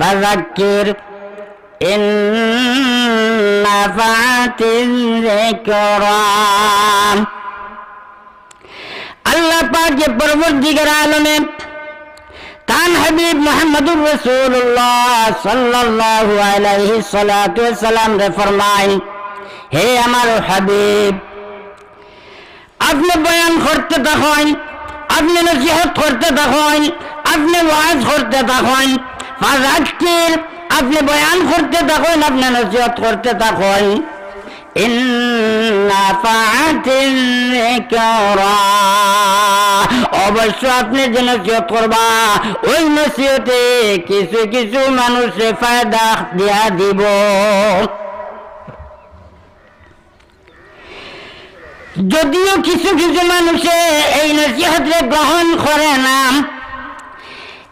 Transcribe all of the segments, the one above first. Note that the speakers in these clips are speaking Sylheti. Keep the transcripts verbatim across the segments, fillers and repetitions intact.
فذكر إن نفعت الذكرى। আল্লাহ পাকে পরওয়ারদিগার আলমে তান হাবিব মুহাম্মদুর রাসূলুল্লাহ সাল্লাল্লাহু আলাইহি সালাতু ওয়াসাল্লামরে ফরমাইন, হে আমার হাবিব, আপনে বয়ান করতে থাকইন, আপনে নসিহত করতে থাকইন, আপনে ওয়াজ করতে থাকইন। ফাযাক্কির, আপনে বয়ান করতে থাকইন, আপনে নসিহত করতে থাকইন। ইন নাফাআতিয যিকরা, অবশ্য আপনে যে নসিহত করবা, ওই নসিহতে কিছু কিছু মানুষে ফায়দা দিয়া দিবো। যদিও কিছু কিছু মানুষে এই নসিহতরে গ্রহণ করে না,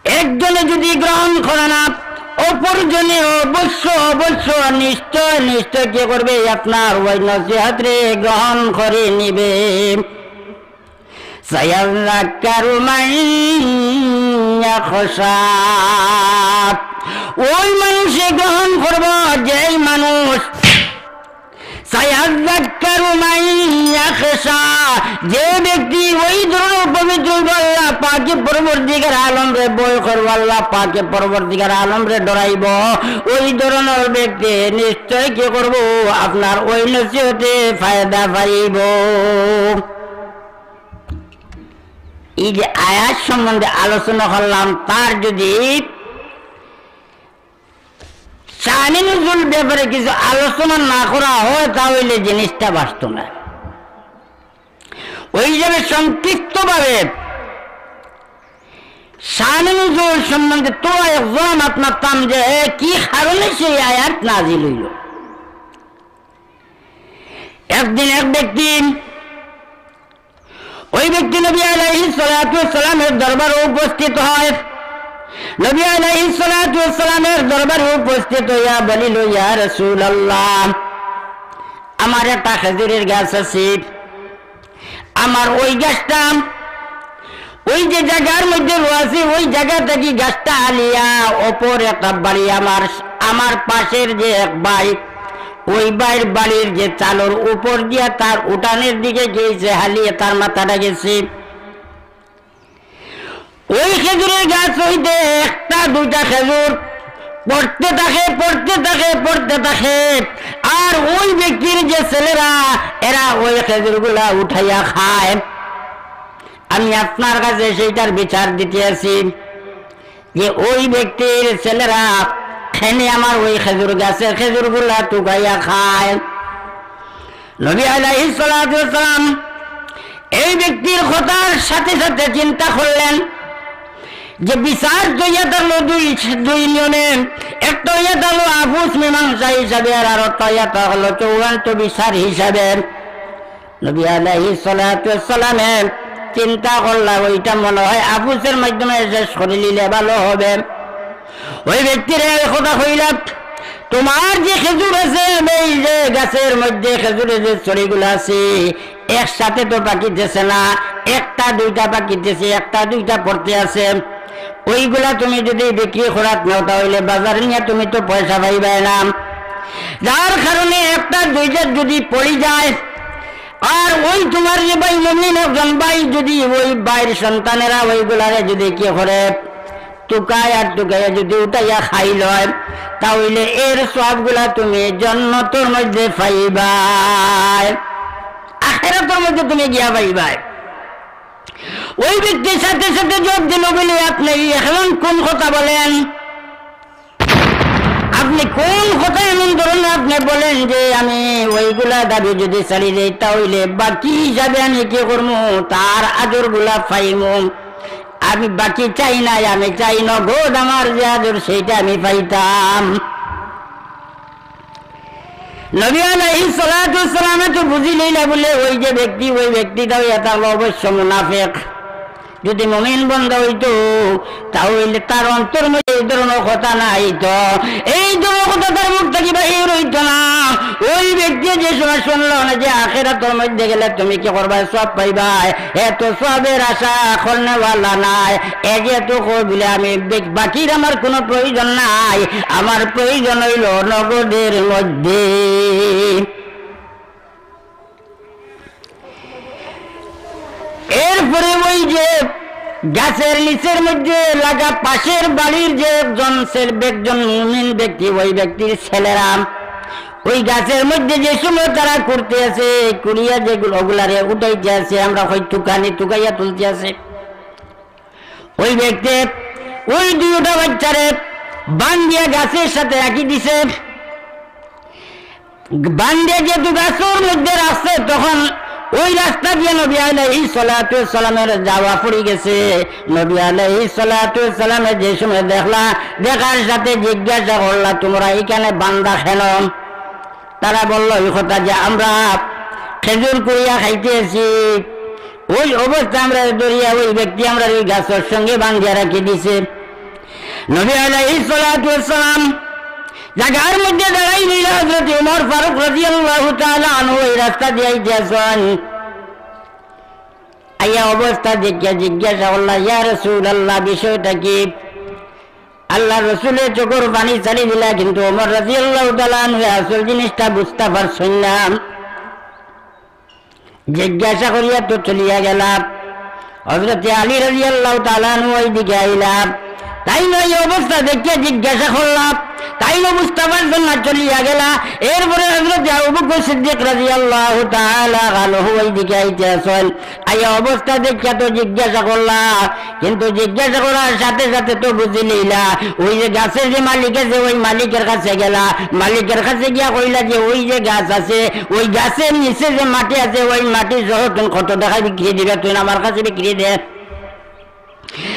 একজনে যদি গ্রহণ করে না, অপরজনে অবশ্য, অবশ্য, নিশ্চয়, নিশ্চয় কি করবে? আপনার ওই নসিহতরে গ্রহণ করে নিবে। সায়াযাক্কারু মান ইয়াখশা, ওই মানুষে গ্রহণ করবো, যেই মানুষ সায়াযাক্কারু মান ইয়াখশা, যে ব্যক্তি ওই ধরনর পবিত্র অইবো, আল্লাহ পাকে পরওয়ারদিগার আলমরে ভয় করবো, আল্লাহ পাকে পরওয়ারদিগার আলমরে ডরাইবো, ওই ধরনর ব্যক্তি নিশ্চয় কি করবো? আপনার ওই নসিহতে ফায়দা পাইবো। এই যে আয়াত সম্বন্ধে আলোচনা করলাম, তার যদি শানে নুজুল ব্যাপারে কিছু আলোচনা না করা হয়, তাহলে জিনিসটা বাঁচত না। ওই হিসাবে সংক্ষিপ্তভাবে শানে নুজুল সম্বন্ধে তো একজন আপনার তাম যে কি কারণে সেই আয়াত নাজিল হইল। একদিন এক ব্যক্তি ওই ব্যক্তি নবী আলাইহিস সালাতু ওয়াস সালামের দরবারে উপস্থিত হয়। নবী আলাইহিস সালাতু ওয়াস সালামের দরবারে উপস্থিত হইয়া বলিল, "ইয়া রাসূলুল্লাহ, আমার একটা খেজুরের গাছ আছে, আমার ওই গাছটা ওই যে জায়গার মধ্যে রোয়াছি, ওই জায়গা থাকি গাছটা হালিয়া অপর একটা বাড়ি আমার, আমার পাশের যে এক ভাই, ওই ভাইর বাড়ির যে চালর উপর দিয়া তার উঠানের দিকে গেছে, হালিয়া তার মাথাটা গেছে। ওই খেজুরের গাছ হইতে একটা দুইটা খেজুর পড়তে থাকে, পড়তে থাকে, পড়তে থাকে। আর ওই ব্যক্তির যে ছেলেরা, এরা ওই খেজুরগুলা উঠাইয়া খায়। আমি আপনার কাছে সেইটার বিচার দিতে আছি যে ওই ব্যক্তির ছেলেরা কেনে আমার ওই খেজুর গাছের খেজুরগুলা টুকাইয়া খায়।" নবী আলাইহিস সালাতু ওয়াস সালাম এই ব্যক্তির কথার সাথে সাথে চিন্তা করলেন যে বিচার তো ইয়া থাকলো দুই, দুই নিয়মে, একটা ইয়া থাকলো আপস মীমাংসা হিসাবে, আর আরেকটা ইয়া থাকলো চূড়ান্ত বিচার হিসাবে। নবী আলাইহিস সালাতু ওয়াস সালামে চিন্তা করলা, ওইটা মনে হয় আপসের মাধ্যমে শেষ করে নিলে ভালো হবে। ওই ব্যক্তিরে এই কথা কইলা, "তোমার যে খেজুর আছে, এই যে গাছের মধ্যে খেজুরের যে ছড়িগুলা আছে, একসাথে তো পাকিতেছে না, একটা দুইটা পাকিতেছে, একটা দুইটা পড়তে আছে। ওইগুলা তুমি যদি বিক্রি করাত নেও, তাহলে বাজারে নিয়া তুমি তো পয়সা পাইবায় না। যার কারণে একটা দুইটা যদি পড়ি যায়, আর ওই তোমার যে ভাই মুমিন একজন ভাই যদি ওই ভাইর সন্তানেরা ওইগুলারে যদি কি করে, টুকায় আর টুকায় যদি উঠাইয়া খাই লয়, তাহলে এর সওয়াবগুলা তুমি জন্নতর মধ্যে পাইবায়, আখেরাতর মধ্যে তুমি গিয়া পাইবায়।" ওই ব্যক্তির সাথে সাথে জবাব দিল, বলে, "আপনি এখন কোন কথা বলেন? আপনি কোন কথা এমন ধরনের আপনি বলেন যে আমি ওইগুলা দাবি যদি ছাড়ি দেই, তাহলে বাকি হিসাবে আমি কি করমু? তার আজরগুলা পাইমু। আমি বাকি চাই নাই, আমি চাই নগদ আমার যে আজর, সেইটা আমি পাইতাম।" নবী আলাইহিস সালাতু ওয়াস সালামে তো বুঝি লইলা বলে, ওই যে ব্যক্তি, ওই ব্যক্তিটাও এটা হলো অবশ্য মুনাফিক। যদি মুমিন বন্দা হইতো, তাহলে তার অন্তর মধ্যে এই ধরনের কথা নাই তো, এই ধরনের কথা তার মুখ থেকে বাহির হইতো না। ওই ব্যক্তি যে সময় শুনলো না যে আখেরাতর মধ্যে গেলে তুমি কি করবায়, সওয়াব পাইবায়, এ তো সওয়াবের আশা করনেওয়ালা নায়। এ যেহেতু কয় বলে আমি বে-, বাকির আমার কোনো প্রয়োজন নাই, আমার প্রয়োজন হইল নগদের মধ্যে। এরপরে ওই যে গাছের নিচের মধ্যে লাগা পাশের বাড়ির যে একজন ছেলে, একজন মুমিন ব্যক্তি, ওই ব্যক্তির ছেলেরা ওই গাছের মধ্যে যে সময় তারা করতে আছে, কুড়িয়া যেগুলো ওগুলারে উঠাইতে আছে, আমরা কই তুকানি তুকাইয়া তুলতে আছে, ওই ব্যক্তি ওই দুইটা বাচ্চারে বান্ধিয়া গাছের সাথে রাখি দিছে। বান্ধিয়া যেহেতু গাছের মধ্যে রাখছে, তখন ওই রাস্তা দিয়া নবী আলাইহিস সালাতু ওয়াস সালামের যাওয়া পড়ি গেছে। নবী আলাইহিস সালাতু ওয়াস সালামে যে সময় দেখলা, দেখার সাথে জিজ্ঞাসা করলা, "তোমরা এখানে বান্ধা কেন?" তারা বলল এই কথা যে, "আমরা খেজুর কুড়িয়া খাইতে আছি, ওই অবস্থা আমরা ধরিয়া ওই ব্যক্তি আমরা ওই গাছের সঙ্গে বান্ধিয়া রাখি দিছে।" নবী আলাইহিস সালাতু ওয়াস সালাম জাগার মধ্যে দাঁড়াই রইলা। হযরত ওমর ফারুক রাদিয়াল্লাহু তাআলা আনহু এই রাস্তা দিয়া আইতেছেন। আইয়া অবস্থা দেখিয়া জিজ্ঞাসা করলা, "ইয়া রাসূলুল্লাহ, বিষয়টা কি?" আল্লাহর রসুলে চোখর পানি ছাড়ি দিলা, কিন্তু ওমর রাদিয়াল্লাহু তাআলা আনহু আসল জিনিসটা বুঝতা পারছইন না। জিজ্ঞাসা করিয়া তো চলিয়া গেলা। হযরতে আলী রাদিয়াল্লাহু তাআলা আনহু ওই দিকে আইলা। তাইন ওই অবস্থা দেখিয়া জিজ্ঞাসা করলা। তাইনও বুঝতা পারছইন না, চলিয়া গেলা। এরপরে হযরতে আবু বকর সিদ্দিক রাদিয়াল্লাহু তাআলা আনহু ওই দিকে আইতে আছইন। আইয়া অবস্থা দেখিয়া তো জিজ্ঞাসা করলা, কিন্তু জিজ্ঞাসা করার সাথে সাথে তো বুঝি লইলা, ওই যে গাছের যে মালিক আছে, ওই মালিকের কাছে গেলা, মালিকের কাছে গিয়া কইলা যে, "ওই যে গাছ আছে, ওই গাছের নিচে যে মাটি আছে, ওই মাটি সহ তুমি কত টাকায় বিক্রি দিবে, তুমি আমার কাছে বিক্রি দে।"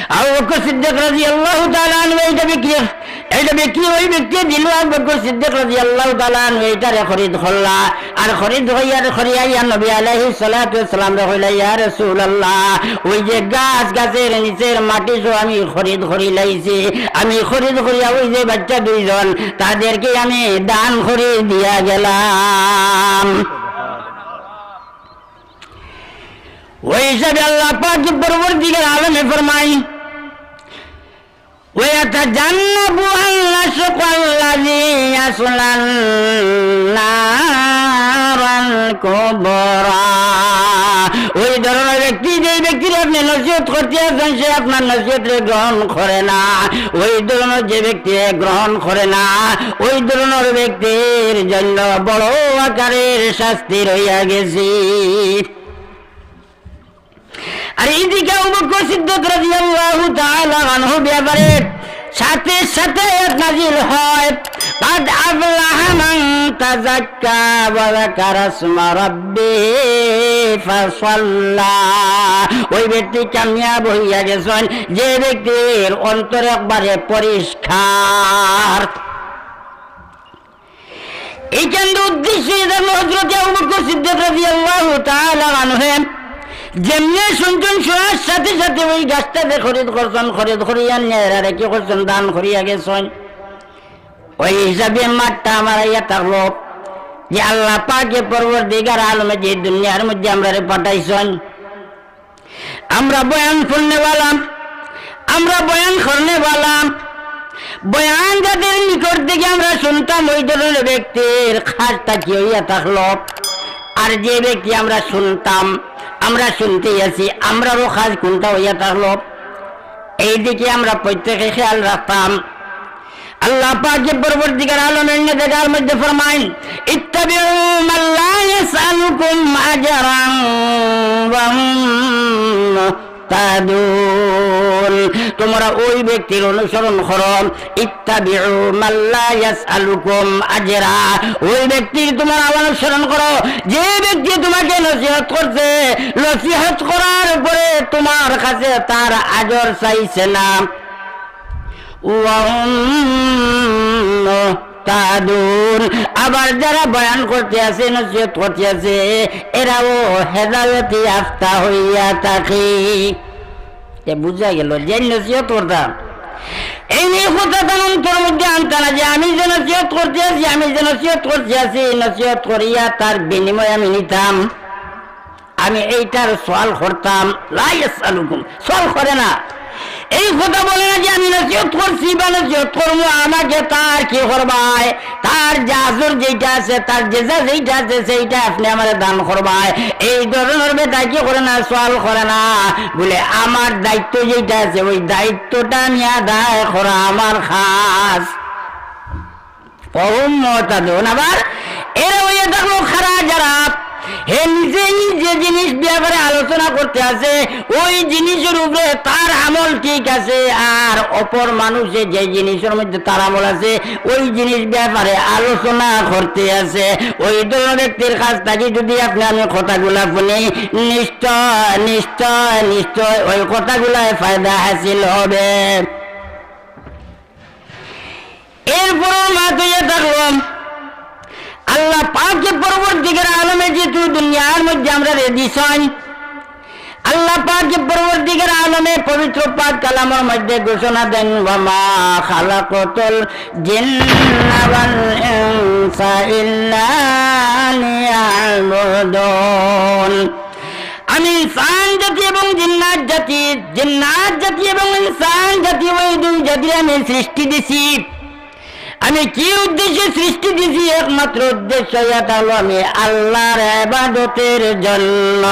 আবু বকর সিদ্দিক রাদিয়াল্লাহু তাআলা আনহু এইটা বিক্রি, এইটা বিক্রি ওই ব্যক্তি দিল। আবু বকর সিদ্দিক রাদিয়াল্লাহু তাআলা আনহু এইটারে খরিদ করলা। আর খরিদ করিয়া, করিয়া ইয়া নবী আলাইহিস সালাতু ওয়াস সালামরে কইলা, "ইয়া রাসূলুল্লাহ, ওই যে গাছ, গাছের নিচের মাটি সহ আমি খরিদ করি লাইছি, আমি খরিদ করিয়া ওই যে বাচ্চা দুইজন, তাদেরকে আমি দান করি দিয়া গেলাম।" ওই হিসাবে আল্লাহ পাক পরওয়ারদিগার আলমে ফরমাই, "ওয়াতাজান্নাবুহাল আশকা আল্লাযী ইয়াসলান নারাল কুবরা।" ওই ধরনের ব্যক্তি, যে ব্যক্তির আপনি নসিহত করতে আছেন, সে আপনার নসিহতরে গ্রহণ করে না। ওই ধরনের যে ব্যক্তি গ্রহণ করে না, ওই ধরনের ব্যক্তির জন্য বড় আকারের শাস্তি রইয়া গেছে। আর এইদিকে আবু বকর সিদ্দিক রাদিয়াল্লাহু তাআলা আনহু ব্যাপারে সাথে সাথে আয়াত নাজিল হয়, "قد أفلح من تزكى وذكر اسم ربه فصلى।" ওই ব্যক্তি কামিয়াব হইয়া গেছেন, যে ব্যক্তির অন্তর একবারে পরিষ্কার। এইখান উদ্দেশ্য এই জন্য হযরত আবু বকর সিদ্দিক রাদিয়াল্লাহু তাআলা আনহু যেমনে শুনছেন, শোনার সাথে সাথে ওই গাছটা যে খরিদ করছেন, খরিদ করিয়া নিয়া এরারে কি করছেন, দান করিয়া গেছেন। ওই হিসাবে মাতটা আমার আইয়া থাকলো যে আল্লাহ পাকে পরওয়ারদিগার আলমে যে দুনিয়ার মধ্যে আমরারে পাঠাইছেন, আমরা বয়ান শুননেওয়ালা, আমরা বয়ান করনেওয়ালা, বয়ান যাদের নিকট থেকে আমরা শুনতাম, ওই ধরনের ব্যক্তির কাজটা কি হইয়া থাকলো? আর যে ব্যক্তি আমরা শুনতাম, আমরা শুনতেই আছি, আমরারও কাজ কোনটা হইয়া থাকলো? এই দিকে আমরা প্রত্যেকে খেয়াল রাখতাম। আল্লাহ পাকে পরওয়ারদিগার আলমের জাগার মধ্যে ফরমাইন, "ইত্তাবিউ মান লা ইয়াসআলুকুম আজরান ওয়া হুম মুহতাদুন।" তোমরা ওই ব্যক্তির অনুসরণ করো, "ইত্তাবিউ মান লা ইয়াসআলুকুম আজরা।" ওই ব্যক্তির তোমরা অনুসরণ করো, যে ব্যক্তি তোমাকে নসিহত করছে, নসিহত করার পরে তোমার কাছে তার আজর চাইছে না। ওয়া হুম মুহতাদুন। আবার যারা বয়ান করতে আছে, নসিহত করতে আছে, এরাও হেদায়েত ইয়াফতা হইয়া থাকে। এ বুঝা গেল, যে নসিহত করতাম, এই নিয়ে কথা তান অন্তর মধ্যে আনতা না যে আমি যে নসিহত করতে আছি, আমি যে নসিহত করতে আছি, এই নসিহত করিয়া তার বিনিময়ে আমি নিতাম, আমি এইটার সওয়াল করতাম। লা ইয়াসআলুকুম, সওয়াল করে না। এই কথা বলে না যে আমি নসিহত করছি বা নসিহত করবো, আমাকে তার কি করবায়, তার জাজুর যেটা আছে, তার জেজা যেটা আছে, সেইটা আপনে আমারে দান করবায়। এই ধরনের বেটা কি করে না, সওয়াল করে না। বলে, আমার দায়িত্ব যেটা আছে, ওই দায়িত্বটা আমি আদায় করা আমার কাজ। ওহুম মুতাদুন, আবার এরা ওই দেখো খারা যারা, হে নিজেই যে জিনিস ব্যাপারে আলোচনা করতে আছে, ওই জিনিসের উপরে তার আমল ঠিক আছে, আর অপর মানুষে যে জিনিসের মধ্যে তার আমল আছে, ওই জিনিস ব্যাপারে আলোচনা করতে আছে। ওই ধরনের ব্যক্তির কাছ থেকে যদি আপনে আমি কথাগুলা শুনি, নিশ্চয়, নিশ্চয়, নিশ্চয় ওই কথাগুলায় ফায়দা হাসিল হবে। এরপরও মাত অইয়া থাকলো, আল্লাহ পাকে পরওয়ারদিগার আলমে যেহেতু দুনিয়ার মধ্যে আমরারে দিছইন, আল্লাহ পাকে পরওয়ারদিগার আলমে পবিত্র পাক কালামর মধ্যে ঘোষণা দেন, "ওয়া মা খালাকতুল জিন্না ওয়াল ইনসা ইল্লা লিয়াবুদুন।" আমি ইনসান জাতি এবং জিন্নাত জাতি, জিন্নাত জাতি এবং ইনসান জাতি, ওই দুই জাতিরে আমি সৃষ্টি দিছি। আমি কি উদ্দেশ্যে সৃষ্টি দিছি? একমাত্র উদ্দেশ্য এটা হলো আমি আল্লাহর ইবাদতের জন্য,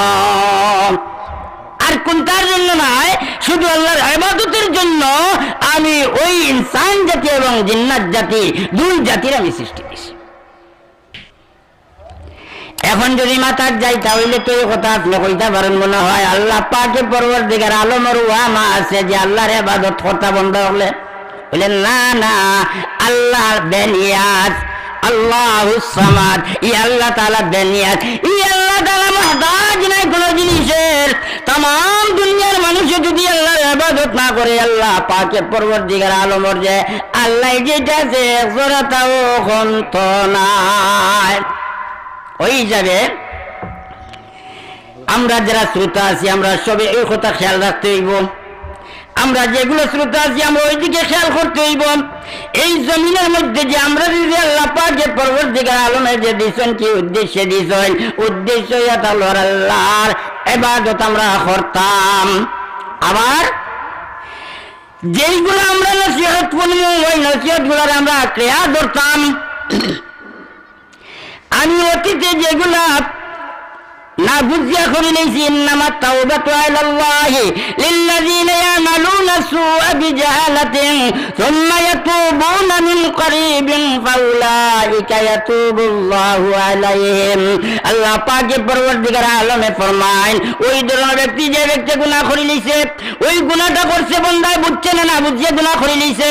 আর কোনটার জন্য নয়, শুধু আল্লাহর ইবাদতের জন্য আমি ওই ইনসান জাতি এবং জিন্নাত জাতি, দুই জাতির আমি সৃষ্টি দিছি। এখন যদি মাতাত যাই, তাহলে তো এই কথা আপনে কইতা পারেন, মনে হয় আল্লাহ পাকে পরওয়ারদিগার আলমর ওয়াদা আছে যে আল্লাহর ইবাদত করতা বন্দা অকলে। বলে, না, না, আল্লাহ বেনিয়াজ, আল্লাহুস সামাদ, ই আল্লাহ তাআলা বেনিয়াজ, ই আল্লাহ তাআলা মুহতাজ নাই কোনো জিনিসের। তামাম দুনিয়ার মানুষে যদি আল্লাহর ইবাদত না করে, আল্লাহ পাকে পরওয়ারদিগার আলমর যে আল্লাহ যেটা আছে, এক জোড়াটাও খন্ত নাই। ওই হিসাবে আমরা যারা শ্রোতা আছি, আমরা সবে এই কথা খেয়াল রাখতে হইব। আমরা যেগুলো শ্রোতা আছি, আমরা ওই দিকে খেয়াল করতে হইব। এই জমিনের মধ্যে যে আমরা যদি আল্লাহ পাকে পরওয়ারদিগার আলমে যে দিছইন, কি উদ্দেশ্যে দিছইন, উদ্দেশ্য এটা হলো আল্লাহর ইবাদত আমরা করতাম। আবার যেইগুলো আমরা নসিহত করবো, ওই নসিহতগুলোর আমরা আঁকড়িয়া ধরতাম। আমি অতীতে যেগুলা না বুঝিয়া করি লাইছি, ইন্নামা তাওবাতু আলাল্লাহি লিল্লাযিনা ইয়ামালুনা সুআ বিজাহালাতিন সুম্মা ইয়াতুবুনা মিন করিবিন ফাউলাইকা ইয়াতুবুল্লাহু আলাইহিম। আল্লাহ পাকে পরওয়ারদিগার আলমে ফরমাইন, ওই ধরনের ব্যক্তি, যে ব্যক্তি গুনাহ করি লাইছে, ওই গুনাহটা করছে বন্দায় বুঝছে না, না বুঝিয়া গুনাহ করি লাইছে,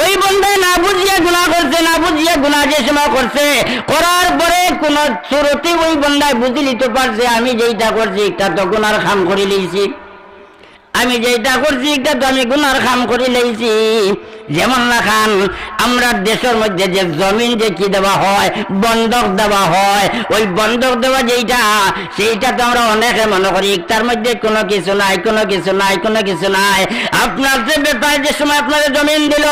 ওই বন্দায় না বুঝিয়া গুনাহ করছে, না বুঝিয়া গুনাহ যে সময় করছে, করার পরে কোন সুরতে ওই বন্দায় বুঝি লিতো পারছে, আমি যেইটা করছি, একটা তো গুনার কাম করি লাইছি, আমি যেইটা করছি, একটা তো আমি গুনার কাম করি লাইছি। যেমন লাখান আমরা দেশের মধ্যে যে জমিন যে কি দেওয়া হয়, বন্ধক দেওয়া হয়, ওই বন্ধক দেওয়া যেইটা, সেইটা তো আমরা অনেকে মনে করি, ইটার মধ্যে কোনো কিছু নাই, কোনো কিছু নাই, কোনো কিছু নাই। আপনার যে বেটায় যে সময় আপনারে জমিন দিল,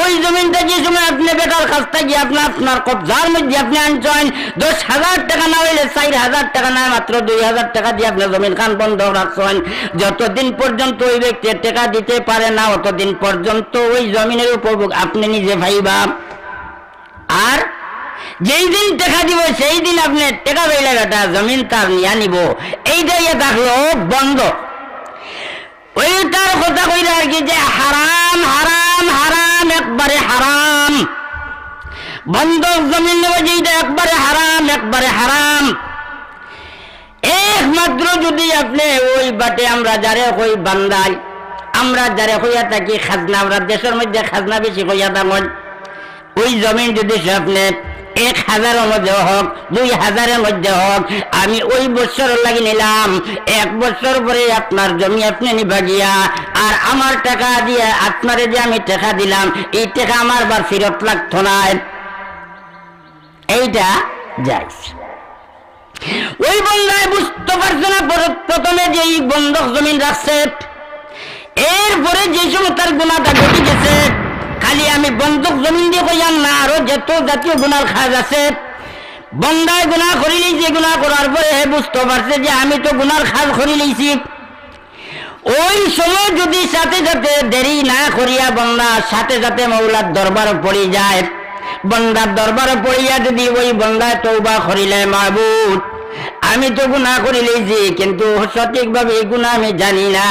ওই জমিনটা যে সময় আপনে বেটার কাছ থাকি আপনে আপনার কবজার মধ্যে আপনে আনছইন, দশ হাজার টেকা না অইলে চাইর হাজার টেকা না, মাত্র দুই হাজার টেকা দি আপনে জমিন খান বন্ধক রাখছইন। যতদিন পর্যন্ত ওই ব্যক্তি টেকা দিতে পারে না, অতদিন পর্যন্ত ওই জমিনের উপভোগ আপনে নিজে পাইবা। আর যেই দিন টেকা দিব, সেই দিন আপনে টেকা পাইলে বেটা জমিন তার নিয়া নিব। এইটা ইয়া থাকলো বন্ধক। ওইটার কথা কইরা আর কি যে হারাম, হারাম, হারাম, একবারে হারাম। বন্ধক জমিন নেওয়া যেইটা একবারে হারাম, একবারে হারাম। একমাত্র যদি আপনে ওই বাটে আমরা যারে কই বান্দাই, আমরা যারে কইয়া থাকি খাজনা, আমরা দেশের মধ্যে খাজনা বেশি কইয়া থাকইন, ওই জমিন যদি সে আপনে এক হাজারের মধ্যে হোক, দুই হাজারের মধ্যে হোক, আমি ওই বছর লাগি নিলাম, এক বছর পরে আপনার জমি আপনে নিবা গিয়া, আর আমার টেকা দিয়া আপনারে যে আমি টেকা দিলাম, এই টেকা আমার বার ফিরত লাগতো নায়। এইটা জায়েজ। ওই বন্দায় বুঝতো পারছে না, প্র-, প্রথমে যে এই বন্ধক জমিন রাখছে, এরপরে যে সময় তার গুনাহটা ঘটি গেছে, খালি আমি বন্দুক জমিন দি কইয়ার না, আরো যত জাতীয় গুনার কাজ আছে। বন্দায় গুনা করিলিছে, গুনা করার পরে হে বুঝতো পারছে যে আমি তো গুনার কাজ করিলিছি। ওই সময় যুদি সাথে সাথে দেরি না করিয়া বন্দা সাথে সাথে মৌলার দরবারো পড়ি যায়, বন্দার দরবারো পড়িয়া যুদি ওই বন্দায় তওবা করিলে, "মাবুদ, আমি তো গুনা করিলিছি, কিন্তু সঠিকভাবে এই গুনা আমি জানি না,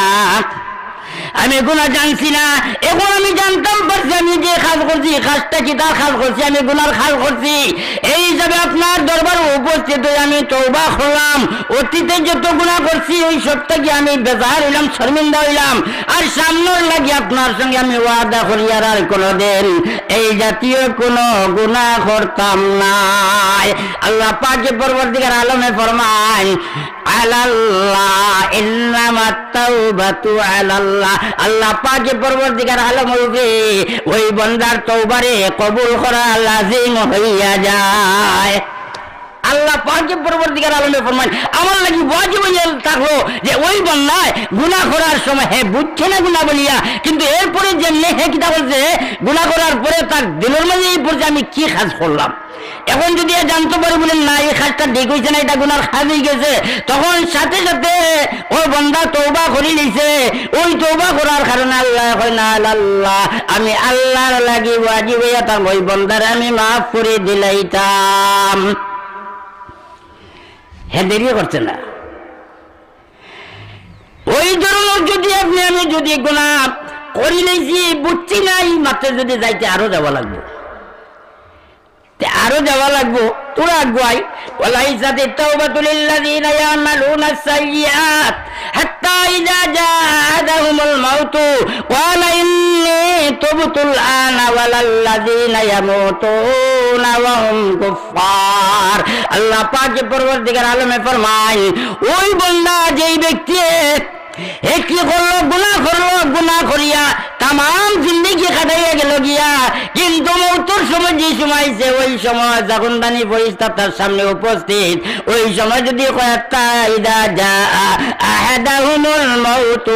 আমি গুনা জানছি না, এখন আমি জানতাম পারছি আমি যে কাজ করছি, এই কাজটা কিতার কাজ করছি, আমি গুনার কাজ করছি, এই হিসাবে আপনার দরবারো উপস্থিত হয়ে আমি তওবা করলাম।" অতীতে যত গুনা করছি, ওই সব থাকি আমি বেজার অইলাম, শর্মিন্দা অইলাম। আর সামনর লাগি আপনার সঙ্গে আমি ওয়াদা করিয়ার আর কোনোদিন এই জাতীয় কোনো গুনা করতাম নায়। আল্লাহ পাকে পরওয়ারদিগার আলমে ফরমাইন, "আলাল্লাহ, ইন্নামাত তাওবাতু আলাল্লাহ।" আল্লাহ পাকে পরওয়ারদিগার আলম অইবে, ওই বন্দার তওবারে কবুল করা লাজিম হইয়া যায়। আল্লাহ পাকে পরওয়ারদিগার আলমে ফরমাইন, আমার লাগি ওয়াজিব অইয়া থাকলো যে ওই বন্দায় গুনা করার সময় হে বুঝছে না গুনা বলিয়া, কিন্তু এরপরে যেমনে হে কিতা করছে, গুনা করার পরে তার দিলর মাঝে এই পড়ছে, "আমি কি কাজ করলাম?" এখন যুদি হে জানতো পারে বলে, "না, এই কাজটা ঠিক অইছে না, ইটা গুনার কাজ অইগেছে", তখন সাথে সাথে ও বন্দা তওবা করিলিছে, ওই তওবা করার কারণে আল্লায় কইন, "আলাল্লাহ, আমি আল্লাহর লাগি ওয়াজিব অইয়া থাকলো ওই বন্দারে আমি মাফ করি দিলাইতাম।" হে দেরি করছে না। ওই ধরনর যুদি আপনে আমি যুদি গুনা করিলিছি, বুঝছি না, এই মাত্র যুদি যাইতে আরো যাওয়া লাগবো, তে আরো যাওয়া লাগবো, থুড়া আগুয়াই। وليست التوبة للذين يعملون السيئات حتى إذا جاء أحدهم الموت قال إني تبت الآن ولا الذين يموتون وهم كفار। আল্লাহ পাকে পরওয়ারদিগার আলমে ফরমাইন, ওই বন্দা, যেই ব্যক্তি হে কি করলো? গুনা করলো, গুনা করিয়া তামাম জিন্দেগি কাটাইয়া গেলো গিয়া, কিন্তু মউতর সময় যে সময় আইছে, ওই সময় যখন দানি ফিরিস্তা তার সামনে উপস্থিত, ওই সময় যুদি কয়, "حتى إذا جاء أحدهم الموت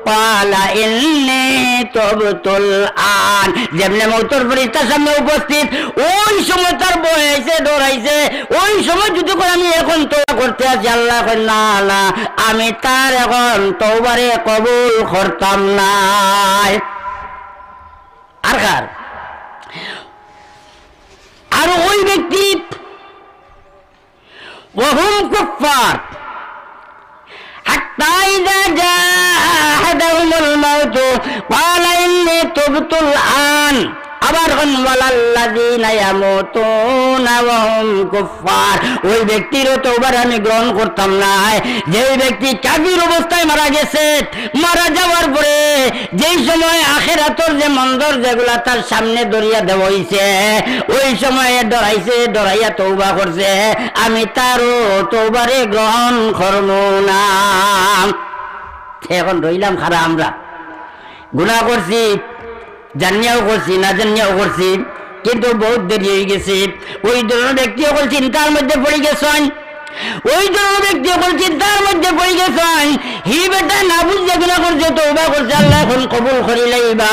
قال إني تبت الآن।" যেমনে মউতর ফিরিস্তা সামনে উপস্থিত, ওই সময় তার ভয় আইছে, ডর আইছে, ওই সময় যুদি কয়, "আমি এখন তওবা করতে আছি", আল্লায় কইন, "না, না, আমি তার এখন তওবারে কবুল করতাম নায়।" আর কার? আর ওই ব্যক্তি, وهم كفار حتى إذا جاء أحدهم الموت قال إني تبت الآن। আবার কইন, "ولا الذين يموتون وهم كفار।" ওই ব্যক্তিরও তওবার আমি গ্রহণ করতাম নায়, যেই ব্যক্তি কাফির অবস্থায় মারা গেছে, মারা যাওয়ার পরে যেই সময় আখেরাতর যে মঞ্জর যেগুলা তার সামনে ধরিয়া দেওয়া অইছে, ওই সময় ডরাইছে, ডরাইয়া তওবা করছে, আমি তারও তওবারে গ্রহণ করমু না। এখন রইলাম কারা আমরা? গুনা করছি, জানিয়াও করছি, না জানিয়াও করছি, কিন্তু বউত দেরি অইগেছে। ওই ধরনর ব্যক্তি অকল চিন্তার মধ্যে পড়ি গেছইন, ওই ধরনর ব্যক্তি অকল চিন্তার মধ্যে পড়ি গেছইন। হি বেটা না বুঝিয়া গুনা করছে, তওবা করছে, আল্লায় এখন কবুল করিলাইবা।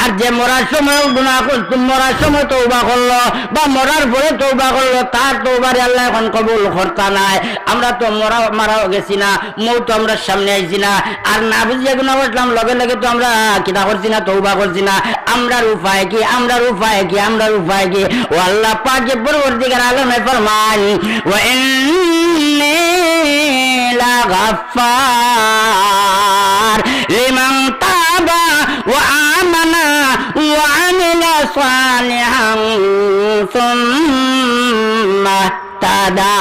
আর যে মরার সময় গুনা করতো, মরার সময় তওবা করলো বা মরার পরে তওবা করলো, তার তওবারে আল্লায় এখন কবুল করতা নায়। আমরা তো মরা, মারাও গেছি না, মউত তো আমরার সামনে আইছে না। আর না বুঝিয়া গুনা করলাম, লগে লগে তো আমরা কিতা করছি না, তওবা করছি না। আমরার উপায় কি? আমরার উপায় কি? আমরার উপায় কি? ও আল্লাহ পাকে পরওয়ারদিগার আলমে ফরমাইন, "وإني لغفار لمن تاب وآمن وعمل صالحا ثم اهتدى।"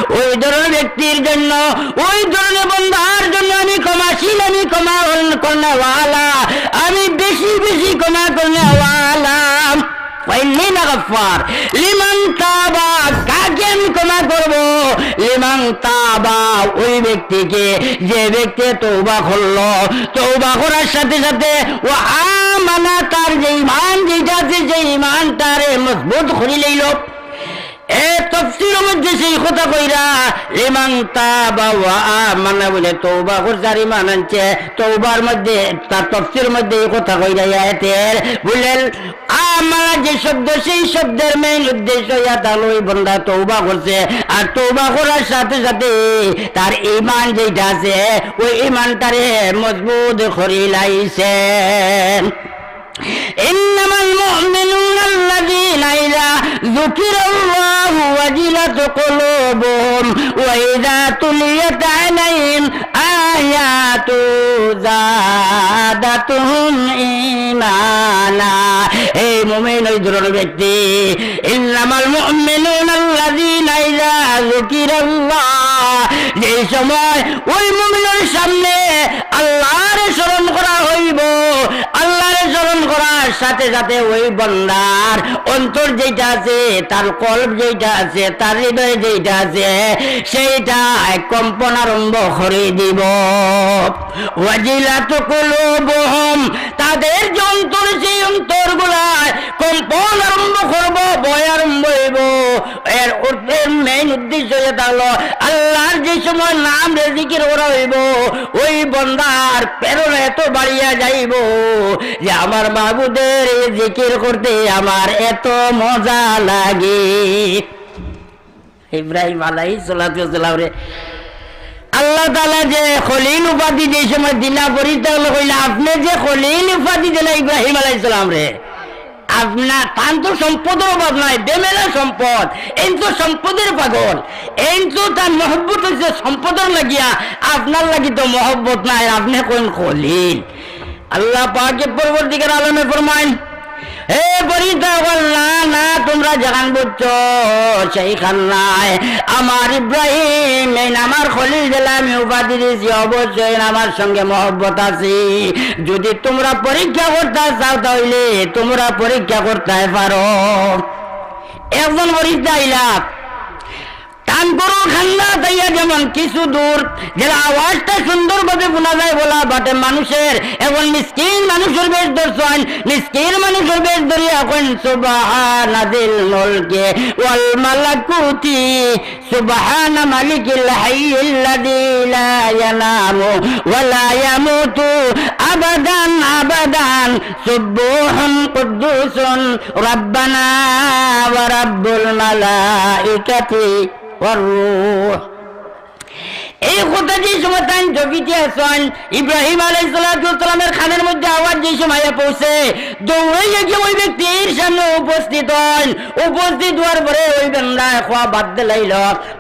ওই ধরনর ব্যক্তির জন্য, ওই ধরনর বন্দার জন্য আমি ক্ষমাশীল, আমি ক্ষমা করনেওয়ালা, আমি বেশি বেশি ক্ষমা করনেওয়ালা। "وإني لغفار لمن تاب", কাকে আমি ক্ষমা করব? "لمن تاب", ওই ব্যক্তিকে, যে ব্যক্তি তওবা করলো, তওবা করার সাথে সাথে "وآمن", তার যে ইমান যেটা আছে, যে ইমানটারে মজবুত করি লইল, এ তফসিরর মধ্যে সেই কথা কইরা, লিমান তাবা ওয়া আমানা বলে তওবা করছে আর ঈমান আনছে। তওবার মধ্যে, তার তফসিরর মধ্যে এই কথা কইরা আয়াতের বলেন, আমানা যে শব্দ, সেই শব্দের মেইন উদ্দেশ্য ইয়া তার ওই বন্দা তওবা করছে, আর তওবা করার সাথে সাথে তার ঈমান যেটা আছে, ওই ঈমানটারে মজবুত করি লাইছে। إنما المؤمنون الذين إذا ذكر الله وجلت قلوبهم وإذا تليت عليهم آياته زادتهم إيمانا। এই মুমিন ওই ধরনের ব্যক্তি, إنما المؤمنون الذين إذا ذكر الله, যেই সময় ওই মুমিনের সামনে আল্লাহরে স্মরণ করা হইব, আল্লাহরে স্মরণ করার সাথে সাথে ওই বন্দার অন্তর যেটা আছে, তার কলব যেটা আছে, তার হৃদয়ে যেটা আছে, সেইটা কম্পন আরম্ভ করে দিব। ওয়াজিলাত কুলুবুহুম, তাদের যে অন্তর, সেই অন্তরগুলায় কম্পন আরম্ভ করব, ভয় আরম্ভ হইব। এর অর্থের মেইন উদ্দেশ্য যেটা হলো, আল্লাহর যে সময় নামরে জিকির করা হইব, ওই বন্দার প্রেরণা এত বাড়িয়া যাইব যে আমার মাবুদের এই জিকির করতে আমার এত মজা লাগে। ইব্রাহিম আলাইহিস সালাতু ওয়াস সালামরে আল্লাহ তাআলা যে খলিল উপাধি যে সময় দিলা, ফিরিস্তাগুলো কইলা, "আপনে যে খলিল উপাধি দিলা ইব্রাহিম আলাইহিস সালামরে, আপনার, তান তো সম্পদর অভাব নাই, বেমেলা সম্পদ, এইন তো সম্পদের পাগল, এইন তো তার মহব্বত হইছে সম্পদর লাগিয়া, আপনার লাগি তো মহব্বত নাই, আপনে কইন খলিল।" আল্লাহ পাকে পরওয়ারদিগার আলমে ফরমাইন, "হে ফিরিস্তাগুলো, না, না, তোমরা যেখান বুঝছো সেইখান নায়। আমার ইব্রাহিম, এইন আমার খলিল দিলা আমি উপাধি দিছি, অবশ্যই এইন আমার সঙ্গে মহব্বত আছে। যদি তোমরা পরীক্ষা করতা চাও, তাইলে তোমরা পরীক্ষা করতায় পারো।" একজন ফিরিস্তা আইলা, তান গরুর কান্দাত আইয়া যেমন কিছু দূর, যেলা আওয়াজটা সুন্দরভাবে হুনা যায়, বলা বাটে মানুষের, এখন মিসকিন মানুষর বেশ ধরছইন, মিসকিন মানুষর বেশ ধরিয়া কইন, "সুবহানা যিল মুলকি ওয়াল মালাকুতি, সুবহানা মালিকিল হাইয়িল্লাযী লা ইয়ানামু ওয়া লা ইয়ামুতু আবাদান আবাদান, সুব্বুহুন কুদ্দুসুন রাব্বানা ওয়া রাব্বুল মালাইকাতি ওয়ার রূহ।" এই কথা যে সময় তাইন জপিতে আছইন, ইব্রাহিম আলাইহিস সালাতু ওয়াস সালামের কানের মধ্যে আওয়াজ যে সময় আইয়া পৌঁছে, দৌড়াইয়া গিয়া ওই ব্যক্তির সামনে উপস্থিত হইন। উপস্থিত হওয়ার পরে ওই বান্দায় কওয়া বাদ দিলাইল,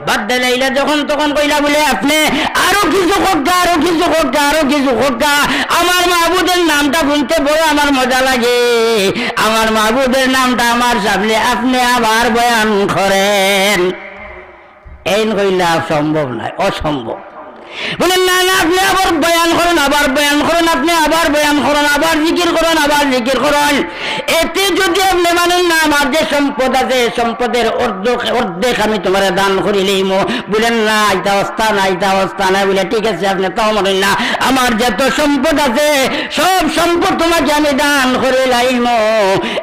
বাদ দিলাইল, যখন তখন কইলা বলে, "আপনে আরো কিছু কউক্কা, আরো কিছু কউক্কা, আরো কিছু কউক্কা। আমার মাবুদের নামটা হুনতে বড় আমার মজা লাগে, আমার মাবুদের নামটা আমার সামনে আপনে আবার বয়ান করেন।" এইন কইলা, "সম্ভব নায়, অসম্ভব।" বলে, "না, না, আপনে আবার বয়ান করইন, আবার বয়ান করইন, আপনে আবার বয়ান করইন, আবার জিকির করইন, আবার জিকির করইন। এতে যদি আপনে মানইন না, আমার যে সম্পদ আছে, সম্পদের অর্ধেক, অর্ধেক আমি তুমারে দান করিলাইমু।" বলেন, "না, ইতা অস্তা না, ইতা অস্তা না।" বলে, "ঠিক আছে, আপনে তাও মানইন না, আমার যত সম্পদ আছে, সব সম্পদ তুমাকে আমি দান করিলাইমু।"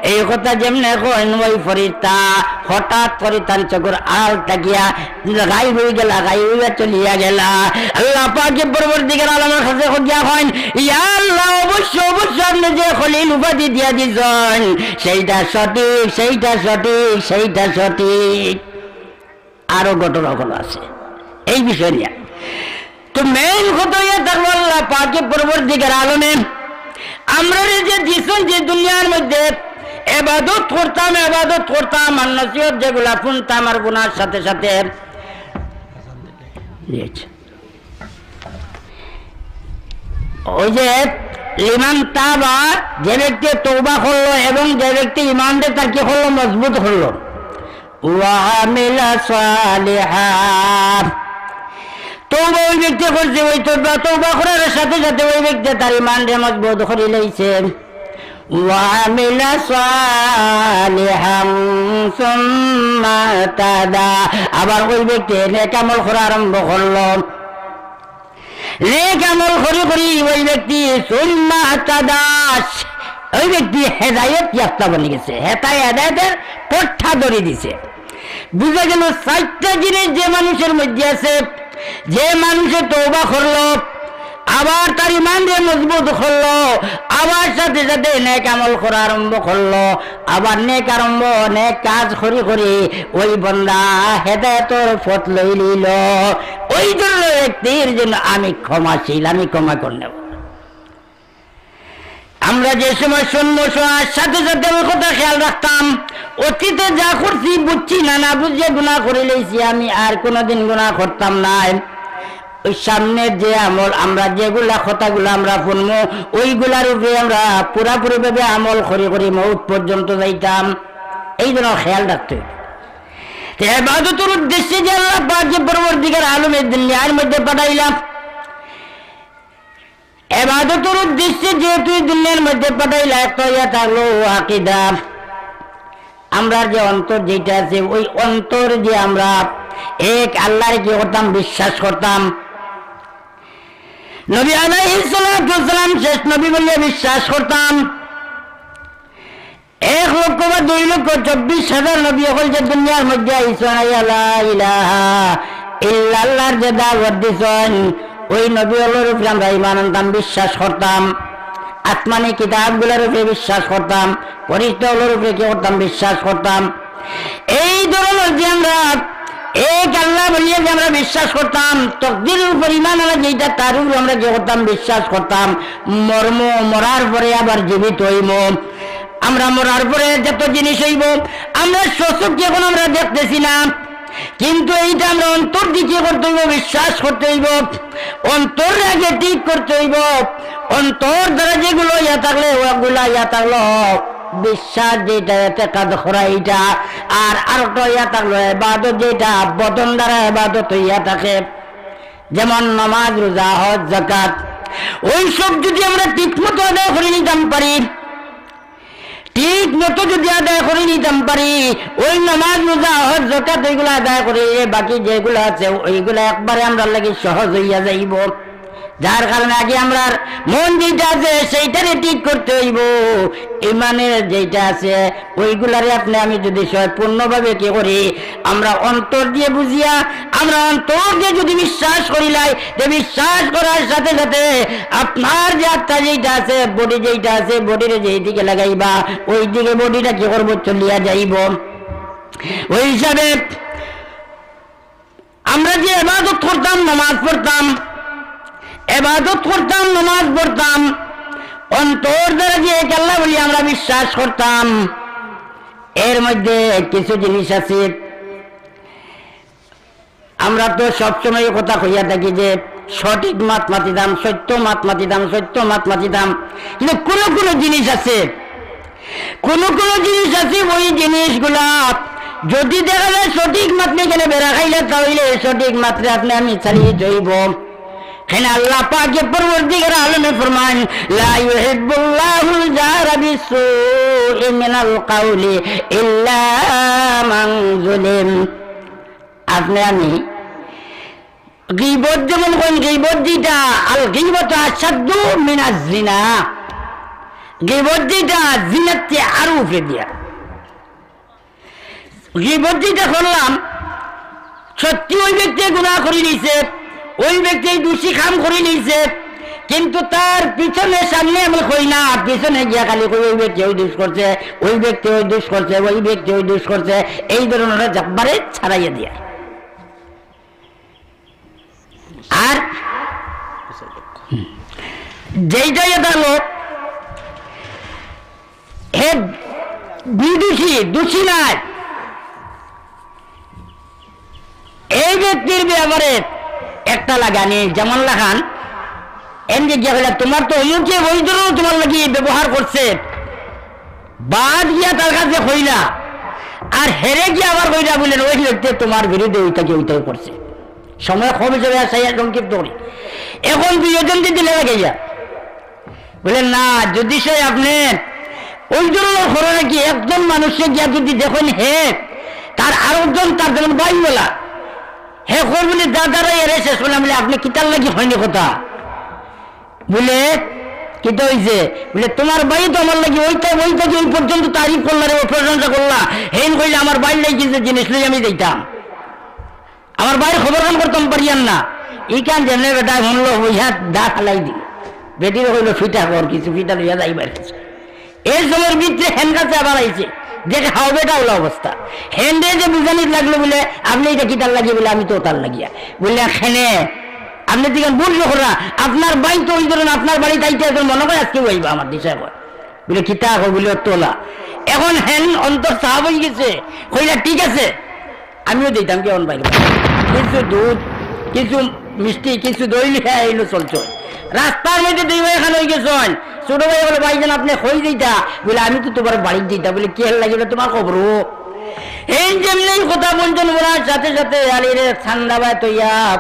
এই কথা যেমনে কইন, ওই ফিরিস্তা হঠাৎ করি তান চকুর আড়াল থাকিয়া গায়েব অইগেলা, গায়েব অইয়া চলিয়া গেলা। আল্লাহ পাকে পরওয়ারদিগার আলমের কাছে কইয়া কইন, "ইয়া আল্লাহ, অবশ্য, অবশ্য আপনে যে খলিল উপাধি দিয়া দিছইন, সেইটা সঠিক, সেইটা সঠিক, সেইটা সঠিক।" আরো ঘটনা অকল আছে এই বিষয় নিয়া। তো মেইন কথা অইয়া থাকলো আল্লাহ পাকে পরওয়ারদিগার আলমে আমরারে যে দিছইন যে দুনিয়ার মধ্যে এবাদত করতাম, এবাদত করতাম, আর নসিহত যেগুলা হুনতাম আর হুনার সাথে সাথে, ওই যে লিমান তাবা, যে ব্যক্তি তওবা করলো এবং যে ব্যক্তি ইমানরে তার কি করলো, মজবুত করলো, ওয়া আমিলা সালিহা। তওবা ওই ব্যক্তি করছে, ওই তওবা, তওবা করার সাথে সাথে ওই ব্যক্তি তার ইমানরে মজবুত করি লইছে। ওয়া আমিলা সালিহান সুম্মা তাদা। আবার ওই ব্যক্তি নেক আমল করা আরম্ভ করলো। নেক আমল করি করি ওই ব্যক্তি সুম্মা তাদা, ওই ব্যক্তি হেদায়েত ইয়াফতা বনি গেছে, হেতায় হেদায়েতের পট্টা ধরি দিছে। বুঝা গেল, চাইরটা জিনিস যে মানুষর মধ্যে আছে, যে মানুষে তওবা করলো, আবার তার ইমানরে মজবুত করলো, আবার সাথে সাথে নেক আমল করা আরম্ভ করলো, আবার নেক আরম্ভ, নেক কাজ করি করি ওই বন্দা হেদায়েতর পথ লই লইল, ওই ধরনের ব্যক্তির জন্য আমি ক্ষমাশীল, আমি ক্ষমা করে নেব। আমরা যে সময় শুনবো, শোনার সাথে সাথে ওই কথা খেয়াল রাখতাম, অতীতে যা করছি বুঝছি না, না বুঝিয়া গুনাহ করি লইছি, আমি আর কোনোদিন গুনাহ করতাম না। ওই সামনের যে আমল, আমরা যেগুলা কথাগুলা আমরা শুনবো, ওইগুলার উপরে আমরা পুরাপুরিভাবে আমল করি করি মউত পর্যন্ত যাইতাম, এই জন্য খেয়াল রাখতে হবে। তো এবাদতর উদ্দেশ্যে যে আল্লাহ পাক যে পরবর্তীকার আলমে দুনিয়ার মধ্যে পাঠাইলাম, এবাদতর উদ্দেশ্যে যেহেতু এই দুনিয়ার মধ্যে পাঠাইলা, একটা ইয়া থাকলো আকীদা। আমরার যে অন্তর যেটা আছে, ওই অন্তর যে আমরা এক আল্লাহরে কি করতাম, বিশ্বাস করতাম। নবী আলাইহিস সালাতু ওয়াস সালাম শেষ নবী বলিয়া বিশ্বাস করতাম। এক লক্ষ বা দুই লক্ষ চব্বিশ হাজার নবী অকল যে দুনিয়ার মধ্যে আইছইন, আইয়া লা ইলাহা ইল্লাল্লাহর যে দাওয়াত দিছইন, ওই নবী অকলর উপরে আমরা ঈমান আনতাম, বিশ্বাস করতাম, আসমানি কিতাবগুলার উপরে বিশ্বাস করতাম, ফিরিস্তা অকলর উপরে কি করতাম, বিশ্বাস করতাম। এই ধরনের যে আমরা এক আল্লাহ বলিয়া যে আমরা বিশ্বাস করতাম, তকদিরর উপর ঈমান আনা যেটা, তার উপরে আমরা কি করতাম, বিশ্বাস করতাম। মরমু, মরার পরে আবার জীবিত অইমু। আমরা মরার পরে যত জিনিস অইবো, আমরা স্বচক্ষে এখন আমরা দেখতেছি না, কিন্তু এইটা আমরা অন্তর দিয়া করতে অইবো, বিশ্বাস করতে অইবো, অন্তর আগে ঠিক করতে অইবো। অন্তর দ্বারা যেগুলো ইয়া থাকলে, ওগুলা ইয়া থাকলো বিশ্বাস, যেটা এতেকাদ করা এইটা। আর আরেকটা ইয়া থাকলো ইবাদত, যেটা বদন দ্বারা ইবাদত হইয়া থাকে, যেমন নামাজ, রোজা, হজ, যাকাত, ওই সব যদি আমরা ঠিক মতো আদায় করে নিতাম পারি, ঠিক মতো যদি আদায় করে নিতাম পারি, ওই নামাজ, রোজা, হজ, যাকাত ওইগুলা আদায় করে, এ বাকি যেগুলা আছে ওইগুলা একবারে আমরার লাগি সহজ হইয়া যাইবো। যার কারণে আগে আমরার মন যেটা আছে সেইটারে ঠিক করতে অইবো, ইমানের যেটা আছে ওইগুলারে আপনে আমি যদি সম্পূর্ণভাবে কি করি, আমরা অন্তর দিয়া বুঝিয়া, আমরা অন্তর দিয়া যদি বিশ্বাস করিলাই, তে বিশ্বাস করার সাথে সাথে আপনার যে আত্মা যেটা আছে, body যেটা আছে, bodyরে যেই দিকে লাগাইবা, ওই দিকে bodyটা কি করবো, চলিয়া যাইবো। ওই হিসাবে আমরা যে ইবাদত করতাম, নামাজ পড়তাম, ইবাদত করতাম, নামাজ পড়তাম, অন্তর দ্বারা যে এক আল্লাহ বলি আমরা বিশ্বাস করতাম, এর মধ্যে কিছু জিনিস আছে। আমরা তো সবসময় এই কথা কইয়া থাকি যে সঠিক মাত মাতিতাম, সত্য মাত মাতিতাম, সত্য মাত মাতিতাম, কিন্তু কোনো কোনো জিনিস আছে, কোনো কোনো জিনিস আছে, ওই জিনিসগুলা যদি দেখা যায় সঠিক মাতরে কেনে বেড়া খাইলে, তাহলে সঠিক মাতরে আপনে আমি চালিয়ে যাইব। কেন আল্লাহ পাকে পরবর্তীকার আলমে ফরমান, "লা ইউহিব্বুল্লাহুল জাহরা বিসসুই মিনাল কাউলি ইল্লা মান যুলিম।" আপনে আমি গীবত যেমন কইন, গীবত যেটা, আল গীবতু আশাদ্দু মিনাজ জিনা। গীবত যেটা জিনার চেয়ে আরো উপরে দিয়া। গীবত যেটা করলাম, সত্যি ওই ব্যক্তি গুনাহ করি নিছে, ওই ব্যক্তি দোষী কাম করি নিছে, কিন্তু তার পিছনে সামনে আমি কই না, পিছনে গিয়া খালি কই ওই ব্যক্তি ওই দোষ করছে, ওই ব্যক্তি ওই দোষ করছে, ওই ব্যক্তি ওই দোষ করছে, এই ধরনের একবারে ছাড়াইয়া দিয়া। আর যেইটা ইয়া থাকলো, হে বিদোষী, দোষী নাই, এই ব্যক্তির ব্যাপারে একটা লাগানি, যেমন লাখান, এমনি গিয়া কইলা, "তোমার তো অমুকে ওই ধরনের তোমার লাগি ব্যবহার করছে", বাদ গিয়া তার কাছে কইলা, আর হেরে গিয়া আবার কইলা, বলেন, "ওই ব্যক্তি তোমার বিরুদ্ধে ওইটাকে ওইটাই করছে।" সময় কম হিসেবে আর চাইয়া সংক্ষিপ্ত করি। এখন দুইজন যদি লেগে গেছে, বলে, "না, যদি সে আপনি ওই ধরনের করে নাকি একজন মানুষকে গিয়া যদি দেখেন, হে তার আরেকজন তার যেমন ভাই বলা, হে কর বলে, দাদারা এরে শেষ করলাম বলে, আপনি কিতার লাগি হয়নি কথা?" বলে, কিতা অইছে? বলে, "তুমার ভাইয়ে তো আমার লাগি ওইটা, ওইটা যে ওই পর্যন্ত তারিফ করলা রে, ও প্রশংসা করলা, হেইন কইলে আমার ভাইর লাগি কিছু জিনিস লই আমি যাইতাম, আমার ভাইর খবর খান করতাম পারিয়ার না।" ইখান যেমনে বেটায় হুনলো, বইয়া দা ফালাই দিল। বেটিরে কইলো, "ফিটা কর, কিছু ফিটা লইয়া যাইবার কিছু।" এই সময়ের ভিতরে হেন কাছে আবার আইছে, দেখে হাও বেটা ওলা অবস্থা। হেনরে যে বুঝানিত লাগলো বলে, "আপনে ইটা কিতার লাগি?" বলে, "আমি তো তার লাগিয়া।" বলে, "হেনে আপনে দিকে ভুল না করা, আপনার ভাই তো ওই ধরুন আপনার বাড়ি তাইতে এখন মনে করে আজকে আইবা আমার দিশা কয়।" বলে, "কিতা কও?" বলে, "তোলা।" এখন হেন অন্তর সাফ অই গেছে, কইলা, "ঠিক আছে, আমিও দিতাম কি অন বাইরে।" কিছু দুধ, কিছু মিষ্টি, কিছু দই লিয়া আইলো চলছে। রাস্তার মধ্যে দুই ভাই খান অই গেছইন। ছোট ভাই বলে, "ভাইজান, আপনে কই যাইতা?" বলে, "আমি তো তুমার বাড়িত যাইতা।" বলে, "কিহের লাগি?" বলে, "তুমার খবর।" এই যেমনি কথা বলছইন, ওনার সাথে সাথে আলিরে ঠান্ডা বায় তৈয়া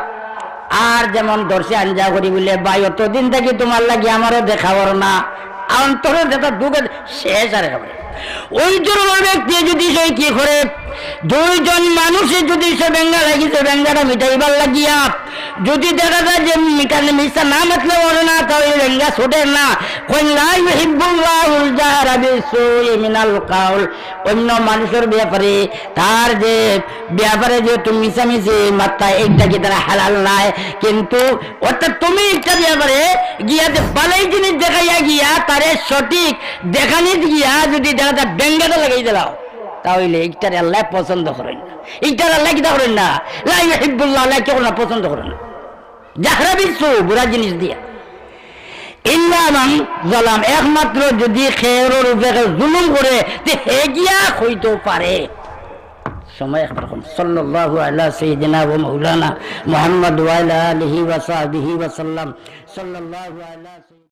আর যেমন দর্শে আঞ্জা করি বলে, "ভাই, অতদিন থাকি তুমার লাগি আমারও দেখা অর না, অন্তরে যেটা দুঃখ শেষ আর একেবারে।" ওই ধরনের ব্যক্তি যদি সে কি করে, দুইজন মানুষে যদি সে বেঙ্গা লাগিছে, বেঙ্গাটা মিটাইবার লাগিয়া, যদি দেখা যায় যে মিটানে মিশা না মাতলে অর না, তাহলে বেঙ্গা ছোটের না। কইন, "লা ইউহিব্বুল্লাহুল জাহরা বিসসুই মিনাল কাউল।" অন্য মানুষের ব্যাপারে, তার যে ব্যাপারে যে তুমি মিশামিশি মাত্তা, এইটা কি তারা হালাল নাই? কিন্তু অর্থাৎ তুমি একটা ব্যাপারে গিয়া যে বালাই জিনিস দেখাইয়া গিয়া তারে সঠিক দেখানিত গিয়া যদি দেখা যায় বেঙ্গাটা লাগাই দিলাও, তাহলে ইটারে আল্লাহ পছন্দ করেন না। ইটার আল্লাহ কিতা করেন না? লা ইউহিব্বুল্লাহ, আল্লাহ কি করেন না? পছন্দ করেন না। জাহরা বিসসু, বুরা জিনিস দিয়া। ইল্লা মান জালাম, একমাত্র যদি খেরর উপরে জুলুম করে, তে হে গিয়া কইতো পারে। সময় একবার কম। সাল্লাল্লাহু আলা সাইয়্যিদিনা ওয়া মাওলানা মুহাম্মদ ওয়া আলা আলিহি ওয়া সাহবিহি ওয়া সাল্লাম। সাল্লাল্লাহু আলা সাইয়্যিদিনা